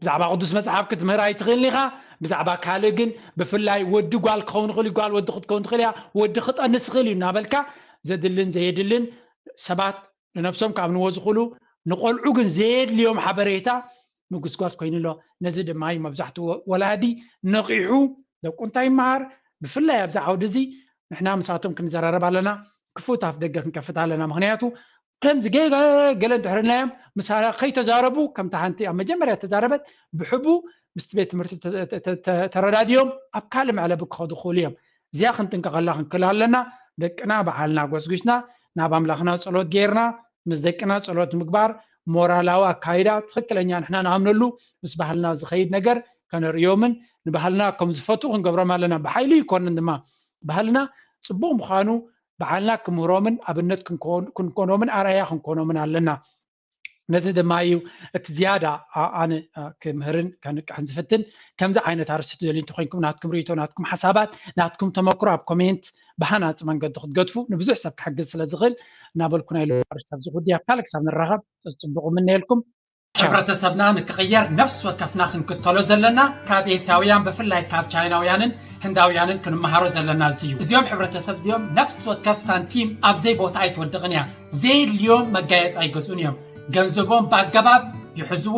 ብዛዕባ ቅዱስ መጽሓፍ ክትምህር ኣይትኽእልን ኢኻ። ብዛዕባ ካልእ ግን ብፍላይ ወዲ ጓል ክኸውን ይኽእል እዩ፣ ጓል ወዲ ክትከውን ትኽእል እያ፣ ወዲ ክጠንስ ይኽእል እዩ እናበልካ ዘድልን ዘየድልን ሰባት ንነብሶም ክኣምንዎ ዝኽእሉ ንቆልዑ ግን ዘየድልዮም ሓበሬታ ምጉስጓስ ኮይኑ ኣሎ። ነዚ ድማ እዩ መብዛሕትኡ ወላዲ ነቒሑ ደቁ እንታይ ይመሃር ብፍላይ ኣብዚ ዓውዲ እዚ ንሕና ምሳቶም ክንዘራረብ ኣለና፣ ክፉት ኣፍ ደገ ክንከፍት ኣለና። ምኽንያቱ ከምዚ ገለ እንድሕር ኢልናዮም ምሳና ከይተዛረቡ ከምታ ሓንቲ ኣብ መጀመርያ ተዛረበት ብሕቡ ምስቲ ቤት ትምህርቲ ተረዳድዮም ኣብ ካልእ መዕለቢ ክኸዱ ክኽእሉ እዮም። እዚኣ ክንጥንቀቐላ ክንክእል ኣለና። ደቅና በዓልና ጎስጒስና ናብ ኣምላኽና ጸሎት ጌርና ምስ ደቅና ጸሎት ምግባር ሞራላዊ ኣካይዳ ትኽክለኛ ንሕና ንኣምነሉ ምስ ባህልና ዝኸይድ ነገር ከነርእዮምን ንባህልና ከም ዝፈትዉ ክንገብሮም ኣለና። ብሓይሊ ይኮንን ድማ ባህልና ጽቡቕ ምዃኑ በዓልና ክምህሮምን ኣብነት ክንኮኖምን ኣርኣያ ክንኮኖምን ኣለና። ነዚ ድማ እዩ እቲ ዝያዳ ኣነ ክምህርን ከንቅሕን ዝፍትን። ከምዚ ዓይነት ኣርስቲ ትደልዩ እንተኮይንኩም ናትኩም ርእይቶ፣ ናትኩም ሓሳባት፣ ናትኩም ተመክሮ ኣብ ኮሜንት ብሃናፂ መንገዲ ክትገድፉ ንብዙሕ ሰብ ክሕግዝ ስለ ዝኽእል እናበልኩ ናይ ሎሚ ኣርስቲ ኣብዚ ጉዳይ ኣብ ካልእ ክሳብ ንራኸብ ፅቡቕ እምነየልኩም። ሕብረተሰብና ንክቕየር ነፍሲ ወከፍና ክንክተሎ ዘለና ካብ ኤስያውያን ብፍላይ ካብ ቻይናውያንን ህንዳውያንን ክንመሃሮ ዘለና እዚ እዩ። እዚኦም ሕብረተሰብ እዚኦም ነፍሲ ወከፍ ሳንቲም ኣብ ዘይቦታ ኣይትወድቕን እያ። ዘየድልዮም መጋየፂ ኣይገዝኡን እዮም። ገንዘቦም ብኣገባብ ይሕዝዎ፣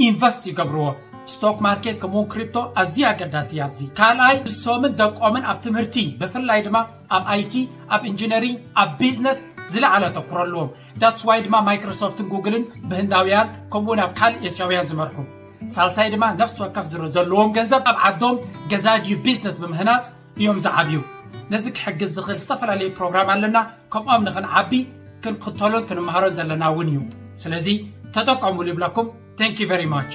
ኢንቨስት ይገብርዎ። ስቶክ ማርኬት ከምኡውን ክሪፕቶ ኣዝዩ ኣገዳሲ እዩ ኣብዚ። ካልኣይ ንሶምን ደቆምን ኣብ ትምህርቲ ብፍላይ ድማ ኣብ ኣይቲ፣ ኣብ ኢንጂነሪንግ፣ ኣብ ቢዝነስ ዝለዓለ ኣተኩሮ ኣለዎም። ዳትስ ዋይ ድማ ማይክሮሶፍትን ጉግልን ብህንዳውያን ከምኡውን ኣብ ካልእ ኤስያውያን ዝመርሑ። ሳልሳይ ድማ ነፍሲ ወከፍ ዘለዎም ገንዘብ ኣብ ዓዶም ገዛ ድዩ ቢዝነስ ብምህናፅ እዮም ዝዓብዩ። ነዚ ክሕግዝ ዝኽእል ዝተፈላለዩ ፕሮግራም ኣለና። ከምኦም ንኽንዓቢ ክንክተሎን ክንመሃሮን ዘለና እውን እዩ። ስለዚ ተጠቀሙሉ ይብለኩም። Thank you very much።